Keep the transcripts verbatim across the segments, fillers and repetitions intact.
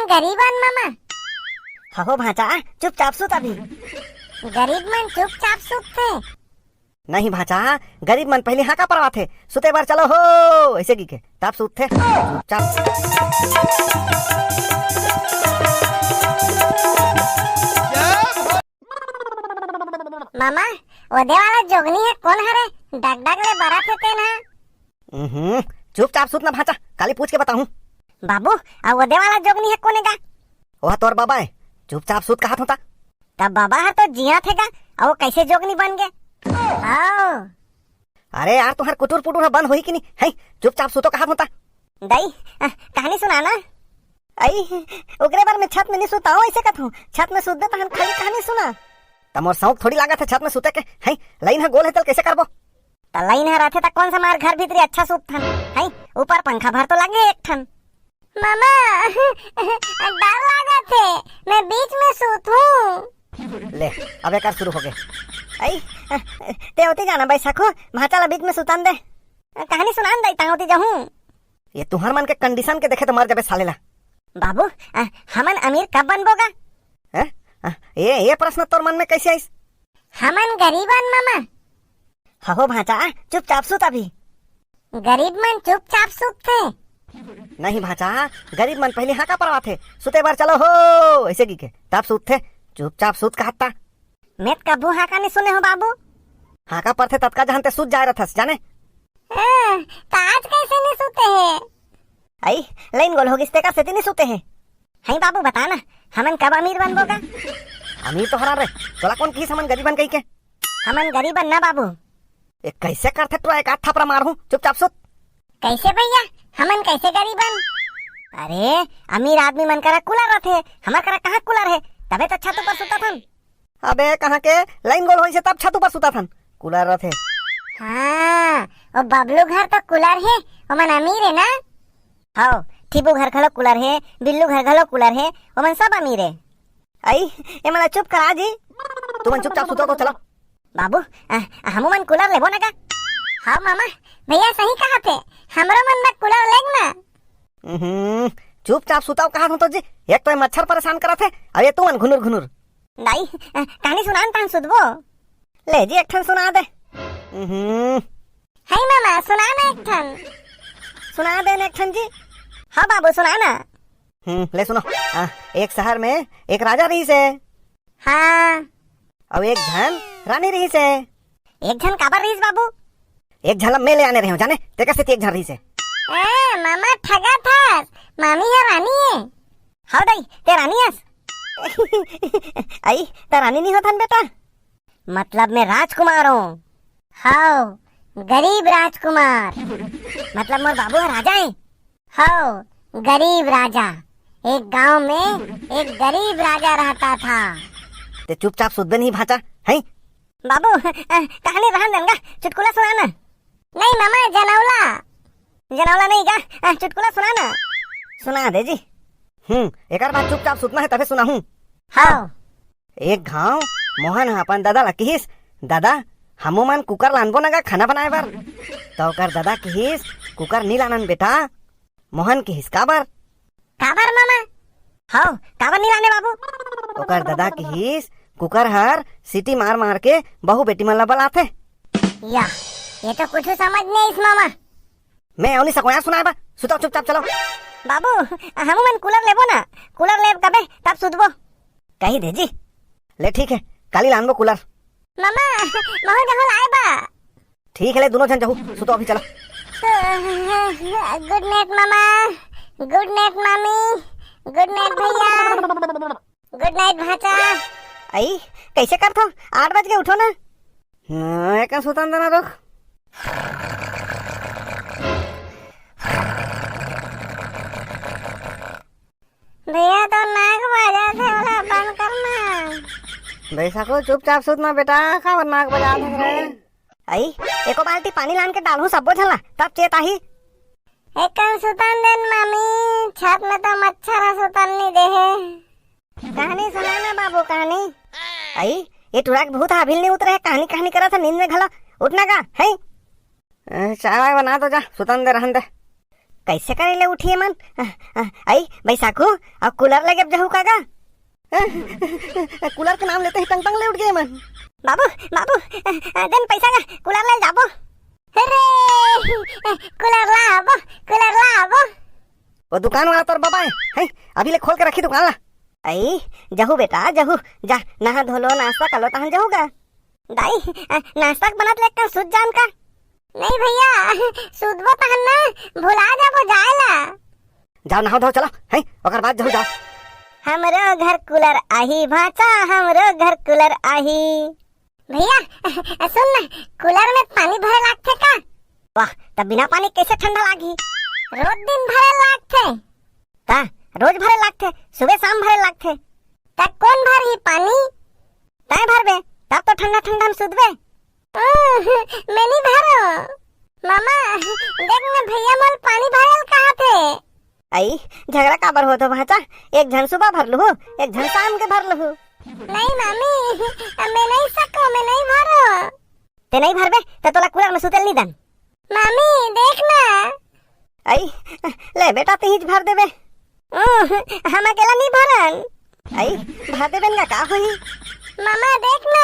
गरीब अन मामा। हहो भांचा, चुपचाप सुत अभी। गरीब मन चुपचाप सुतथे। नहीं भांचा, गरीब मन पहली हाका परवाथे। सुते बर चलो हो, ऐसे की के तब सुतथे चुपचाप। मामा, ओदे वाला जोगनी हे कोन हरे? डग डग ले बरत हे तेन ह। हम्म, चुपचाप सुत ना भांचा, काली पूछ के बताहूं। बाबू, आ ओदे वाला जोगनी हे कोने गा? ओह तोर बाबा हे, चुपचाप सुत कहत हों ता। तब बाबा हर तो जियाथे गा, आ वो कैसे जोगनी बन गे? आओ। अरे यार, तुहर कुटुर पुटुर ह बंद होही कि नहीं? हैं, चुपचाप सुतो कहत हों ता। दाई, आ, कहानी सुना ना। आई, ओकरे बर मैं छत में नहीं सुताओं, ऐसे कहत हूँ। छत में सुत दे तहन खाली कहानी सुना। त मोर शौक थोड़ी लागत हे छत में सुते के, हैं? लाइन ह गोल हे तल कैसे करबो? त लाइन ह रथे त कौन सा मार घर भीतरी अच्छा सुतथन, हैं? ऊपर पंखा भर तो लगे एक ठन। मामा, डर लागत हे, मैं बीच में सुतहूँ। ले, अब एकर शुरू हो गए। आई, ते ओती जाना बैसाखो, भांचा ला बीच में सुतन दे। कहानी सुनान दई, तहाँ ओती जाहूँ। ये तुहर मन के condition के देखे तो मर जाबे साले ला। बाबू, अ, हमन अमीर कब बनबो गा? हैं? अ, ये, ये प्रश्न तोर मन में कैसे आइस? हमन गरीब अन मामा। हहो भांचा, चुपचाप सुत अभी। गरीब मन चुपचाप सुतथे। नहीं भांचा, गरीब मन पहली हाका परवाथे, सुते बर चलो हो, ऐसे की के तब सुतथे। चुपचाप सुत कहत ता। मैं त कभू हाका नहीं सुने हो बाबू। हाका परथे ततका जहन ते सुत जाए रथस, जाने? हाँ, त आज कैसे नहीं सुते हे? आई, लाइन गोल हो गिस, तेकर सेती नहीं सुते हे। हई बाबू, बता ना, हमन कब अमीर बनबो गा? अमीर तो हरा रे, तोला कौन किहिस हमन गरीबन कहिके? हमन गरीबन ना बाबू। ए, कैसे करथे टुरा, एक आध थपरा मारहूँ, चुपचाप सुत। कैसे भैया, हमन कैसे गरीबन? अरे, अमीर आदमी मन करा कूलर रथे, हमर करा कहाँ कूलर हे? तबे तो छत ऊपर सुतत हन। अबे, कहाँ के लाइन गोल होइस हे तब छत ऊपर सुतत हन, कूलर रथे। हाँ, ओ बबलू घर तो कूलर हे, ओमन अमीर हे ना? हव, ठीबू घर घलो कूलर हे, बिल्लू घर घलो कूलर हे, ओमन सब अमीर हे। आई, ए मन ला चुप करा जी। तुमन चुपचाप सुतो तो चलो। बाबू, अ, हमू मन कूलर लेबो ना का? हाँ मामा, भैया सही कहत हे, हमरो मन बर कूलर लेग ना। हम्म, चुपचाप सुताओ कहत हों तो जी, एक तो ये मच्छर परेशान करत हे, अउ ये तुमन घुनुर घुनुर। दाई, अ, कहानी सुनान तहन सुतबो। ले जी, एक ठन सुना दे। हम्म। हई मामा, सुना ना एक ठन। सुना दे ना एक ठन जी। हाँ बाबू, सुना ना। हम्म, ले सुनो। आ, एक शहर में एक राजा रहिस हे। हाँ। अउ एक झन रानी रहिस हे। एक झन काबर रहिस बाबू? एक झन ला मैं ले आने रहेंव, जाने, तेकर सेती एक झन रहिस हे। ए, मामा ठगत हस, मामी ह रानी हे। हव दाई, ते रानी हस। आई, त रानी नहीं होथन बेटा। मतलब मैं राजकुमार हूँ। हव, गरीब राजकुमार। मतलब मोर बाबू ह राजा हे। हव, गरीब राजा। एक गांव में एक गरीब राजा रहता था। ते चुपचाप सुतबे नहीं भांचा, हैं? बाबू, अ, कहानी रहन देन गा, चुटकुला सुना ना। नहीं मामा, जनौला। जनौला नहीं गा, अ, चुटकुला सुना ना। सुना दे जी। हम्म, एकर बाद चुपचाप सुतना हे तभे सुनाहूँ। हव। एक घांव मोहन ह अपन ददा ला किहिस, "ददा, हमू मन कुकर लानबो ना गा खाना बनाए बर।" त ओकर ददा किहिस, "कुकर नी लानन बेटा।" मोहन किहिस, "काबर?" "काबर मामा?" "हव, काबर नी लाने बाबू?" ओकर ददा किहिस, "कुकर हर सीटी मार मार के बहू बेटी मन ला बलाथे।" या, ये तो कुछ समझ नहीं आइस मामा। मैं अउ नहीं सकूँ यार सुनाए बर, सुताओ चुपचाप चलो। बाबू, हमू मन कूलर लेबो ना, कूलर लेब कबे तब सुतबो। कही दे जी। ले ठीक हे, काली लानबो कूलर। मामा, महू जहूँ लाए बा। ठीक हे, ले दुनों झन जहू, सुतो अभी चलो। Good night मामा, good night मामी, good night भैया, good night भांचा। आई, कैसे करथो? आठ बज के उठो ना। हाँ, एक सुतन देना रुक। भैया, तो नाक बजाथे, ओला बंद करना। बैसाखो, चुपचाप सुतना बेटा, काबर नाक बजाथे रे? आई, एको बाल्टी पानी लान के डालहूँ सब्बो झन ला, तब चेत आही। एकन सुतन देन मामी, छत में तो मच्छर ह सुतन नहीं देहे। कहानी सुना ना बाबू, कहानी। आई, ये टुरा के भूत ह अभी नहीं उतरे हे, कहानी, कहानी करत हे नींद में घलो। उठ ना गा, हैं? ए, चाय वाय बना दो जा, सुतन दे, रहन दे। कैसे करे ले उठिए मन? अ, अ, आई बैसाखू, अब कूलर लेके जहू का गा? कूलर के नाम लेते ही टंग टंग ले उठ गए मन। बाबू, बाबू, देन पैसा का, कूलर ले जाबो। अरे, कूलर ला आबो, कूलर ला आबो। वो दुकान वाला तोर बाबा है, हैं? अभी ले खोल के रखी दुकान ला। आई, जहू बेटा, जहू, जा, नहा धो लो, नाश्ता कर लो, तहन जहू गा। दाई, नाश्ता के बनत ले का सूत जान का? नहीं भैया, सूतबो तहन ना, भुला जाबो जाए ला। जाओ नहाओ धो चलो, हैं? ओकर बाद जाओ, जाओ। हमरो घर कूलर आही भांचा, हमरो घर कूलर आही। भैया, सुन ना, कूलर में पानी भरे लागथे का? वाह, तब बिना पानी कैसे ठंडा लागी? रोज दिन भरे लागथे। का? रोज भरे लागथे? सुबह शाम भरे लागथे? त कौन भरही पानी? तय भरबे, तब तो ठंडा ठंडा में सुतबे। ओह, मैं नहीं भरो। मामा, देख ना भैया मोल पानी भरल कहा थे। आई, झगड़ा काबर होत हो भांचा? एक झन सुबह भर लूहू, एक झन शाम के भर लूहू। नहीं मामी, मैं नहीं सको, मैं नहीं भरो। ते नहीं भरबे, त तोला कूलर में सुतल नहीं दन। मामी, देख ना। आई, ले बेटा, तेहीच भर देबे। ओह, हम अकेला नहीं भरन। आई, भर देबे ना, का होही? मामा, देख ना,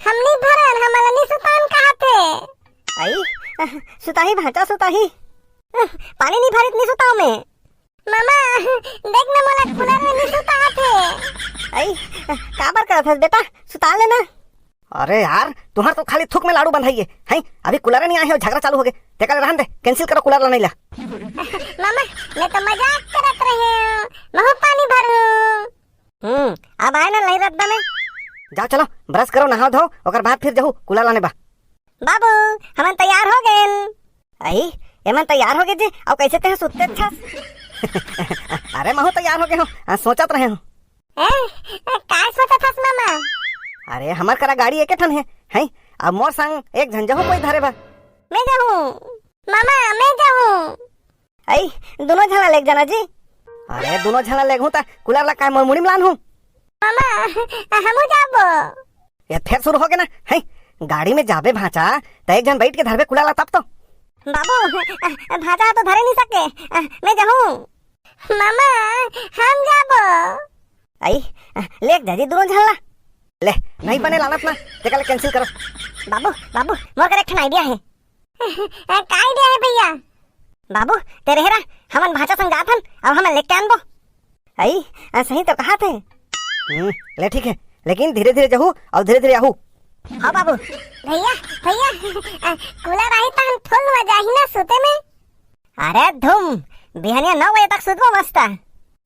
हम नहीं भरन, हमला नहीं सुतान कहा थे। आई, सुताही भांचा, सुताही। पानी नहीं भरित, नहीं सुताओ मैं। मामा, देख ना, मोला कूलर में नहीं सुता थे। आई, काबर करत हस बेटा, सुता लेना। अरे यार, तुहर तो खाली थूक में लाड़ू बंधाइए, हैं? अभी कूलर नहीं आए हो, झगड़ा चालू हो गए। तेकर रहन दे, cancel करो कूलर ला नहीं ला। मामा, मैं तो मजाक करत रहे हूँ, महू पानी भरू। हम्म, अब आए ना लही रद्दा में। जाओ चलो, brush करो, नहाओ धो, ओकर बाद फिर जहू कूलर लाने बा। बाबू, हमन तैयार हो गए। आई, एमन तैयार हो गए जी, अब कैसे ते सुतते अच्छा? अरे महू तैयार हो गए हो, आ, सोचत रहे हो। ए, ए, काय सोचत हस मामा? अरे हमर करा गाड़ी एके ठन है, हैं? अब मोर संग एक झन जहू कोई धरे बा। मैं जाहूँ। मामा, मैं जाहूँ। आई, दोनों झना लेग जाना जी। अरे दोनों झना लेगहूँ त कूलर ला काय मोर मुड़ी में लानहूँ? मामा, हमू जाबो। ये फेर शुरू हो गया ना, हैं? गाड़ी में जाबे भांचा, त एक झन बैठ के धरबे कूलर ला तब तो। बाबू, भांचा तो धरे नहीं सके, मैं जाहूँ। मामा, हम जाबो। आई, लेग जा जी दोनों झन ला। ले, नहीं बने लानत ना, तेकर ले cancel करो। बाबू, बाबू, मोर कर एक ठन idea है। का idea है भैया? बाबू, ते रहे रा, हमन भांचा संग जात हन, अब हमन लेके आनबो। आई, आ, सही तो कहा थे। हम्म, ले ठीक है, लेकिन धीरे धीरे जहू और धीरे धीरे आहू। हाँ बाबू। भैया, भैया, आ, कूलर आही त हम full मजा ही ना सुते में। अरे धूम, बिहनिया नौ बजे तक सुतबो मस्त।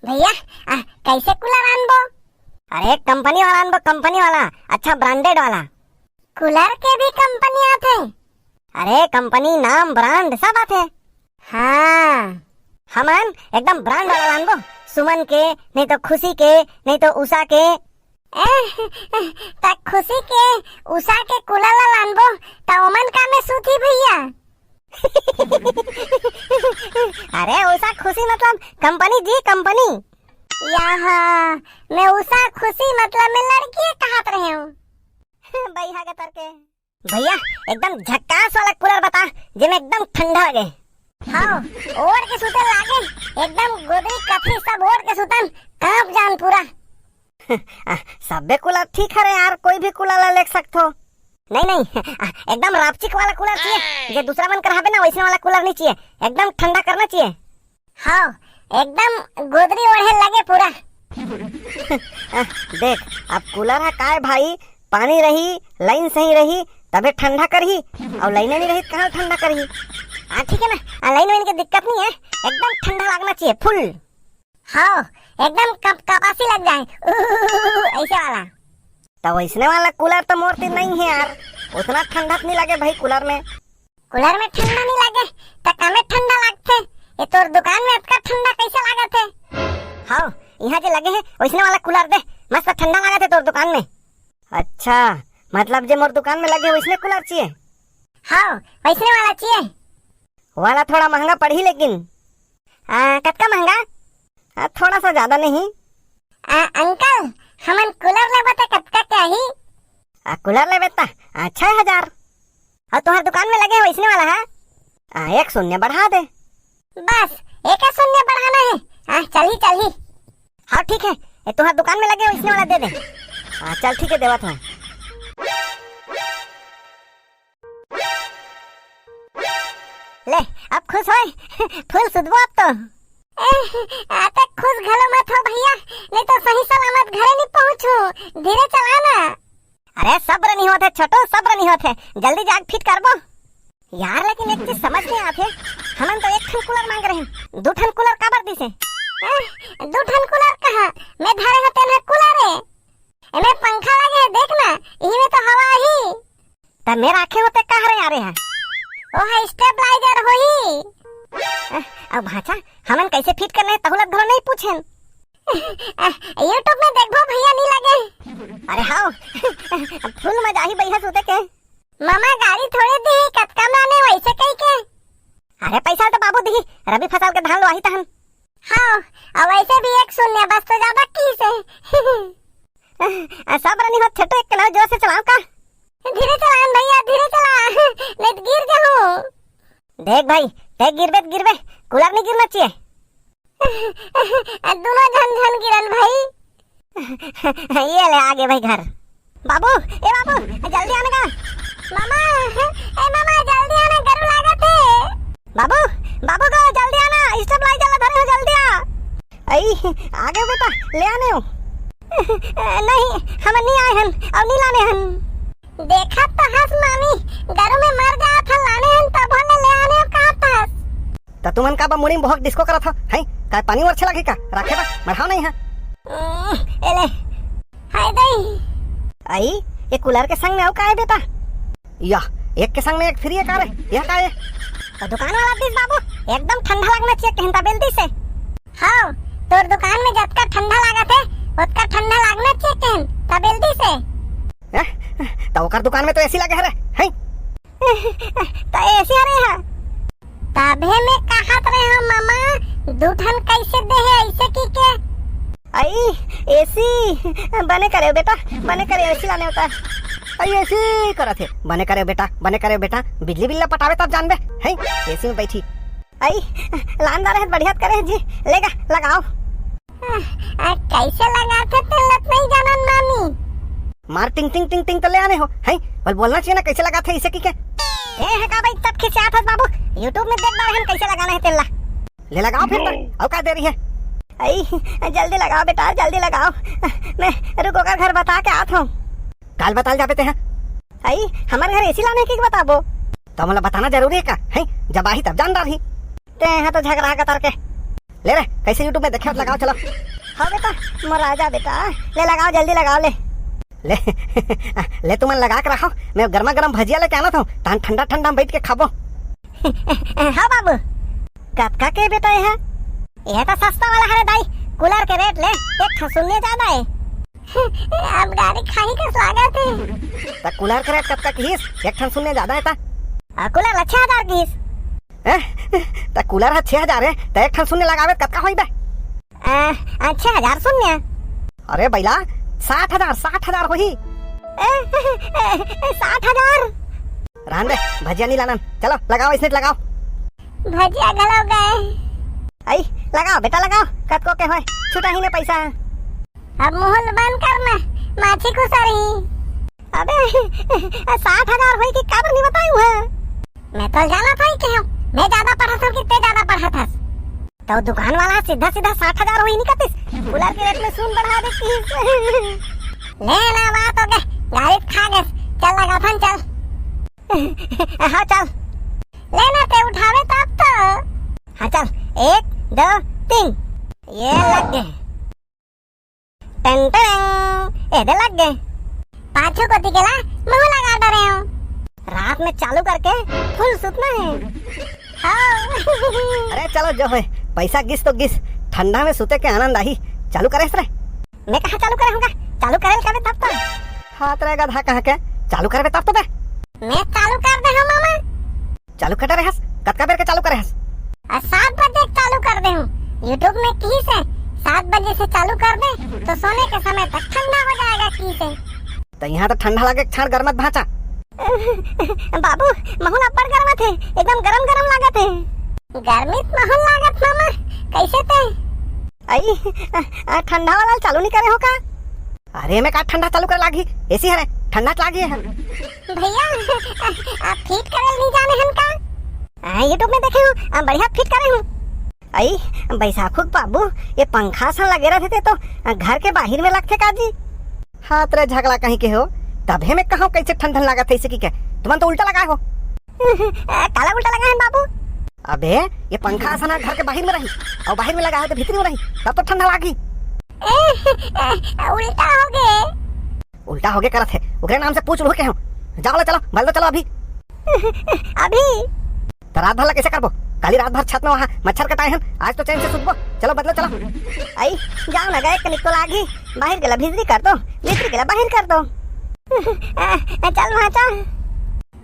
भैया, आ, कैसे कूलर आनबो? अरे कंपनी वाला आनबो, कंपनी वाला, अच्छा branded वाला। कूलर के भी कंपनी आथे? अरे कंपनी, नाम, brand सब आथे। हाँ। हमन एकदम brand वाला लानबो, सुमन के, नहीं तो खुशी के, नहीं तो उषा के। ए, त खुशी के, उषा के कूलर ला लानबो, त ओमन का में सूती भैया? अरे उषा खुशी मतलब कंपनी जी, कंपनी। यहाँ, मैं उषा खुशी मतलब मैं लड़की कहत रहे हूँ। बइहा के तर के। भैया, एकदम झक्कास वाला कूलर बता, जेमे एकदम ठंडा लगे। हाँ, ओढ़ के सुते लागे, एकदम गोदरी कथरी सब ओढ़ के सुतन, कांप जान पूरा। आ, सबे कूलर ठीक हरे यार, कोई भी कूलर ला ले सकथो। नहीं, नहीं, आ, एकदम रापचिक वाला कूलर चाहिए, जे दूसरा मन कर हवे ना, वैसने वाला कूलर नहीं चाहिए, एकदम ठंडा करना चाहिए। हाँ, एकदम गोदरी ओढ़े लगे पूरा। आ, देख, अब कूलर है काय भाई, पानी रही, लाइन सही रही, तबे ठंडा करही, और लाइने नहीं रही, कहाँ ठंडा करही? हाँ, ठीक है ना, आ, लाइन वाइन के दिक्कत नहीं है, एकदम ठंडा लगना चाहिए, full। हाँ, एकदम कप-, कपासी लग जाए, उहुहुहु, ऐसे वाला। तो वैसने वाला कूलर तो मोर तीर नहीं है यार, उतना ठंडा तो नहीं लगे भाई कूलर में। कूलर में ठंडा नहीं लगे, तो कमे ठंडा लगथे। ये तोर दुकान में अतका ठंडा कैसे लागत है? हाँ, यहाँ जे लगे है, वैसने वाला कूलर दे, मस्त ठंडा लागत है तोर दुकान में। अच्छा, मतलब जे मोर दुकान में लगे, वैसने कूलर चाहिए? हाँ, वैसने वाला चाहिए। वाला थोड़ा महंगा पड़ही लेकिन। आ, कतका महंगा? आ, थोड़ा सा ज्यादा नहीं। आ, अंकल, हमन कूलर लेबो त कतका के आही? आ, कूलर लेबे त, आ, छह हजार। और तुम्हारे दुकान में लगे हो इसने वाला है? आ, एक शून्य बढ़ा दे। बस, एक शून्य बढ़ाना है। हाँ, चलही, चलही। हाँ, ठीक है, ए, तुहार दुकान में लगे वइसने वाला दे दे। हाँ, चल, ठीक है, देवत हूँ। ले, अब खुश होय? फूल सुतबो अब तो। ए, आ तक खुश घलो मत हो भैया, नहीं तो सही सलामत घरे नहीं पहुँचू। धीरे चला ना। अरे, सब्र नहीं होते छोटू, सब्र नहीं होते, जल्दी जाके फिट करबो। यार, लेकिन एक चीज समझ नहीं आते, हमन तो एक ठन कूलर मांग रहे हैं, दू ठन कूलर काबर दिसे? ए, दू ठन कूलर कहाँ? मैं धरे हो तेन कूलर है, एमे पंखा लगे है, देख ना, इही में तो हवा ही। त मैं राखे होते कह रहे आ रहे हैं। ओ है stabilizer होही। अ, अब भांचा, हमन कैसे फिट करने तहुलत घरो नहीं पूछेन। अ, YouTube में देखबो भैया, नहीं लगे। अरे हाँ, फुल मजा ही बइहा सुते के। मामा गाड़ी थोड़े दी, कतका माने वैसे कही के। अरे पैसा तो बाबू दी, रबी फसल के धान लुआही तहन। हाँ, अब वैसे भी एक शून्य, बस तो ज्यादा की से। आ, सब रनी हो, छेटो एक कनाल जोर से चलाओ का। धीरे चलान भैया, धीरे चला, नहीं तो गिर जाऊं। देख भाई, ते गिरबे तो गिरबे, कूलर नहीं गिरना चाहिए। दोनों झन झन गिरन भाई। ये ले आगे भाई घर। बाबू, ए बाबू, जल्दी आने का। मामा, ए मामा, जल्दी आना, गरु लागत है। बाबू, बाबू को जल्दी आना, stabilizer ला धरे हो, जल्दी आ। आई, आगे बेटा, ले आने हो। नहीं, हम नहीं आए हन, अब नहीं लाने हन। देखा तो हस मामी, गरु में मर जात हन, लाने हन, तब ले आने हो, कहा था। त तुमन का बा मुड़ी में बहुत डिस्को करत हो, हैं? काय पानी ओरछे लगे का? राखे बा, मढ़ाव नहीं है। उम्म, एले। हाय दई। आई, ये कूलर के संग में अउ का है बेटा? या, एक के संग में एक फ्री है का रे? यह का है? तो दुकान वाला दिस बाबू, एकदम ठंडा लगना चाहिए कहन तबेल दिस है। हाँ, तोर दुकान में जतका ठंडा लागत है, ओतका ठंडा लागना चाहिए कहन तबेल दिस है। हैं? त ओकर दुकान में तो एसी लगे है रे, हैं? त एसी हरे हा। तभे मैं कहत रहे हूँ मामा, दू ठन कैसे दे है ऐसे की के? आई, एसी बने करे बेटा, बने करे एसी लाने होता। आई, एसी करत है, बने करे बेटा, बने करे बेटा, बिजली बिल ला पटावे तब जानबे, हैं? एसी में बैठी। आई, लानदार है, बढ़िया करे है जी, लेगा, लगाओ। आ, आ, कैसे लगाथे तेला तो नहीं जानन मामी। मार टिंग टिंग टिंग टिंग तो ले आने हो, हैं? बोल, बोलना चाहिए ना, कैसे लगाथे इसे की के? ए है का भाई, तब खिसियात हस बाबू, YouTube में देख बार हम कैसे लगाना है तेला। ले लगाओ फिर तो, अउ का देरी है? आई, जल्दी लगाओ बेटा, जल्दी लगाओ। मैं रुको का घर बता के आत हूँ। काल बताल जाबे ते हैं? आई, हमारे घर एसी लाने की बताबो। तो मोला बताना जरूरी है का? हैं? जब आही तब जान डारही। ते यहाँ तो झगड़ा का तरके। ले रे, कैसे YouTube में देखे लगाओ, चलो। हाँ बेटा, मोर राजा बेटा, ले लगाओ, जल्दी लगाओ, ले। ले, ले तुमन लगा के रखो, मैं गर्मा गर्म भजिया लेके आना था, तान ठंडा ठंडा में बैठ के खाबो। हाँ बाबू। कतका के बेटा ये है? ये तो सस्ता वाला हरे दाई, कूलर के रेट ले, एक ठो शून्य ज्यादा है। अब गाड़ी खाही कस लागत है। त कूलर के रेट कतका किहिस? एक ठन शून्य ज्यादा है ता। आ, कूलर ला छह हजार किहिस। हैं? त कूलर ह छह हजार है, त एक ठन शून्य लगावे त कतका होई बे? आ, आ, छह हजार शून्य। अरे बैला, साठ हजार, साठ हजार होही। ए, ए, ए, साठ हजार। रहन दे, भजिया नहीं लानन। चलो, लगाओ, इसने लगाओ। भजिया घलो गए। आई, लगाओ बेटा, लगाओ, कतको के होय, छुटा ही ने पैसा। अब मुंह ल बंद करना, माछी खुसरही। अबे, साठ हजार होई कि काबर नहीं बताई हुआ? मैं तो जाना था ही के हूँ, मैं ज्यादा पढ़त हूँ कि ते ज्यादा पढ़त हस। तो दुकान वाला सीधा सीधा साठ हजार होई नहीं कतिस, कूलर के रेट में सुन बढ़ा देती। ले ना, बात हो गए, गाड़ी खा गए, चल लगा फन चल। हाँ चल। ले ना, ते उठावे तब तो। हाँ चल, एक, दो, तीन। ये लग गए। टन टन, एदे लग गए। पाछू कोती गेला, मुंह लगा डरे हो। रात में चालू करके फुल सुतना है। हाँ। अरे चलो जो होय, पैसा गिस तो गिस, ठंडा में सुते के आनंद आही। चालू करे रे। मैं कहाँ चालू करे हूँगा? चालू करे कबे तब तो। हाथ रे गधा कहाँ के? चालू करबे तब तो बे। मैं चालू कर दे हूँ मामा। चालू कटे रहस? कतका बेर के चालू करे हस? आ, सात बजे चालू कर दे हूँ। YouTube में किहिस है, सात बजे से चालू कर दे, तो सोने के समय तक ठंडा हो जाएगा किहिस है। तो यहाँ तो ठंडा लागे, छाड़ गरमत भांचा। बाबू, महू ला अब्बड़ गरमत है, एकदम गरम गरम लागत है। गर्मी त माहौल लागत मामा, कैसे ते? अई, आ, आ, ठंडा वाला चालू नहीं करे हो का? अरे, मैं का ठंडा चालू करे लागी? एसी हरे, ठंडा त लागी है। भैया, आप फिट करे नहीं जाने हन का? हाँ, YouTube में देखे हूँ, आ, बढ़िया फिट करे हूँ। अई, बैसाखू के बाबू, ये पंखा सन लगे रहते ते तो, आ, घर के बाहिर में लगथे का जी? हाँ, तेरे झगड़ा कहीं के हो, तभे मैं कहूँ कैसे ठंडन लागत है इसे की क्या? तुमन तो उल्टा लगाए हो। आ, काला उल्टा लगा है बाबू? अबे, ये पंखा असन घर के बाहिर में रही, अउ बाहिर में लगा है तो भीतरी में रही, तब तो ठंडा लागी। ए, ए, उल्टा हो गए। उल्टा हो गए करत है, ओकरे नाम से पूछ उड़ के हो। जाओ ले, चलो, बदलो, चलो अभी। अभी? तो रात भर ला कैसे करबो? काली रात भर छत में वहाँ मच्छर कटाए हैं, आज तो चैन से सुतबो। चलो बदलो, चलो। आई, जाओ ना गए, कनिक तो लागी, बाहिर गेला भीतरी कर दो, भीतरी गेला बाहिर कर दो। आ, आ, चल वहाँ चल।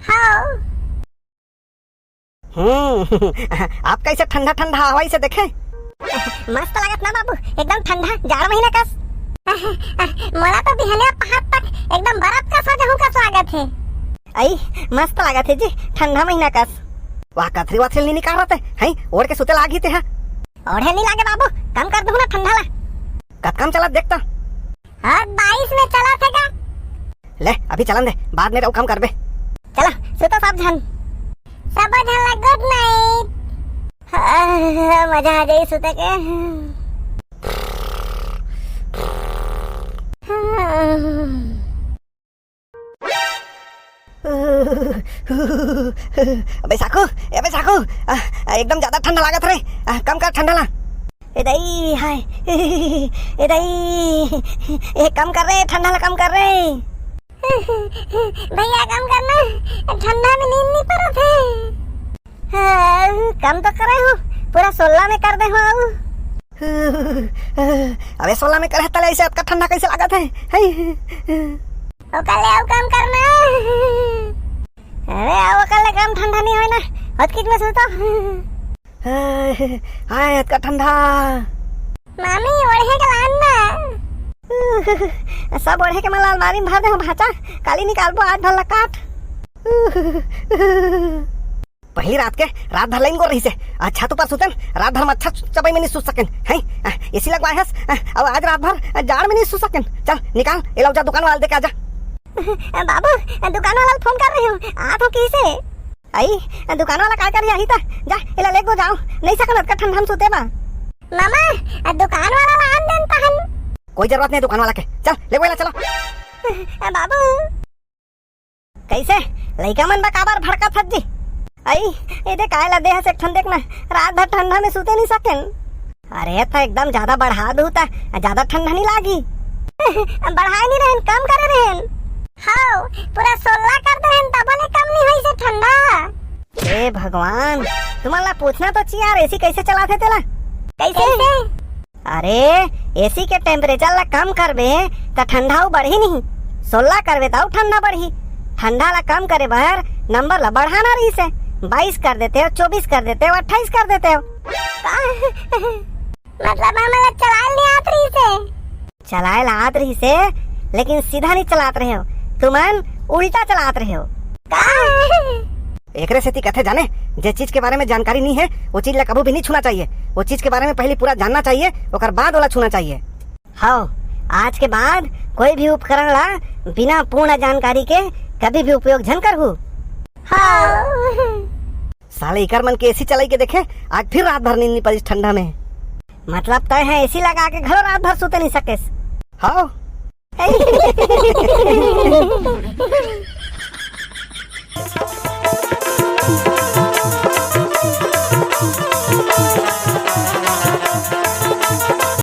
हाँ। हम्म। आप कैसे ठंडा ठंडा हवा इसे देखे? मस्त लागत ना बाबू, एकदम ठंडा, जाड़ महीना कस। मोला तो बिहनिया पहाड़ तक एकदम बर्फ कस हो जाहूं कस लागत है। आई, मस्त लागत है जी, ठंडा महीना कस। वाह, कथरी वथरी नहीं निकाल रहते हैं, ओढ़ के सुते लागी ते हैं। ओढ़े नहीं लागे बाबू, कम कर दूं ना ठंडा ला। कतका म चलत देख तो। हाँ, बाईस में चलत हे का? ले, अभी चलन दे, बाद में अउ कम करबे। चलो, सुतो सब झन। सब झन ला गुड नाइट। हाँ, मजा आ जाई सुते के। बैसाखू, ए बैसाखू, आ, आ, एकदम ज्यादा ठंडा लागत रे। आ, कम कर ठंडा ला। ए दाई, हाय। ए दाई, ए कम कर रे, ठंडा ला कम कर रे। भैया कम करना, ठंडा में नींद नहीं पड़त है। हाँ, कम तो करे हो, पूरा सोलह में कर दे हो। अबे सोलह में करे तले ऐसे अतका ठंडा कैसे लागत है? हाय। ओकर ले अउ कम करना। अरे, अउ ओकर ले कम ठंडा नहीं होय ना, होत किच में सुतो। हाय, हाय, अतका ठंडा। मामी, ओढ़े के लान ना। सब ओढ़े के मन ला अलमारी में भर दे हो भाचा, काली निकालबो आज भर ला काट। पहली रात के रात भर लाइन को रही से, आज छत ऊपर सुतन, रात भर मच्छर चबई में नहीं सुत सकेन, हैं? एसी लगवाए हस, अउ आज रात भर जाड़ में नहीं सुत सकेन। चल निकाल, ए लो जा दुकान वाला दे के आजा। बाबू, दुकान वाला फोन कर रहे हो, आप हो किसे? आई, दुकान वाला काय कर यही था, जा, एला ले गो जाओ, नहीं सकन अतका ठंडा में सुते बा। मामा, दुकान वाला ला आन देन तहन। कोई जरूरत नहीं दुकान वाला के, चल, ले गो एला, चलो। बाबू। कैसे? लइका मन बा काबर भड़कत हस जी? आई, ए दे काय ला दे हस एक ठन देख ना, रात भर ठंडा में सुते नहीं सकेन। अरे, त एकदम ज्यादा बढ़ा दू त ज्यादा ठंडा नहीं लागी। बढ़ाए नहीं रहन, कम करे रहन। हाव, पूरा सोलह कर दे रहन, तब ले कम नहीं होई से ठंडा। ए भगवान, तुमन ला पूछना तो चाहिए यार, एसी कैसे चलाथे तेला? कैसे? कैसे? अरे, एसी के टेम्परेचर ला कम करबे, त ठंडा अउ बढ़ही नहीं। सोलह करबे, त अउ ठंडा बढ़ही। ठंडा ला कम करे बर नंबर ला बढ़ाना रहिसे। बाईस कर देते हो, चौबीस कर देते हो, अट्ठाईस कर देते हो। का? मतलब, हमन ला चलाए नहीं आत रहिसे? चलाए ला आत रहिसे, लेकिन सीधा नहीं चलात रहे हो, तुमन उल्टा चलात रहे हो। का? एकरे सेती कथे जाने, जे चीज के बारे में जानकारी नहीं है, वो चीज ला कभू भी नहीं छूना चाहिए। वो चीज के बारे में पहले पूरा जानना चाहिए, ओकर बाद ओला छूना चाहिए। हाँ, आज के बाद कोई भी उपकरण ला बिना पूर्ण जानकारी के कभी भी उपयोग झन करहू। हाँ। साले इकर मन के एसी चलाई के देखे, आज फिर रात भर नींद नहीं पड़िस ठंडा में। मतलब तय है एसी लगा के घरो रात भर सुते नहीं सकेस। हाँ।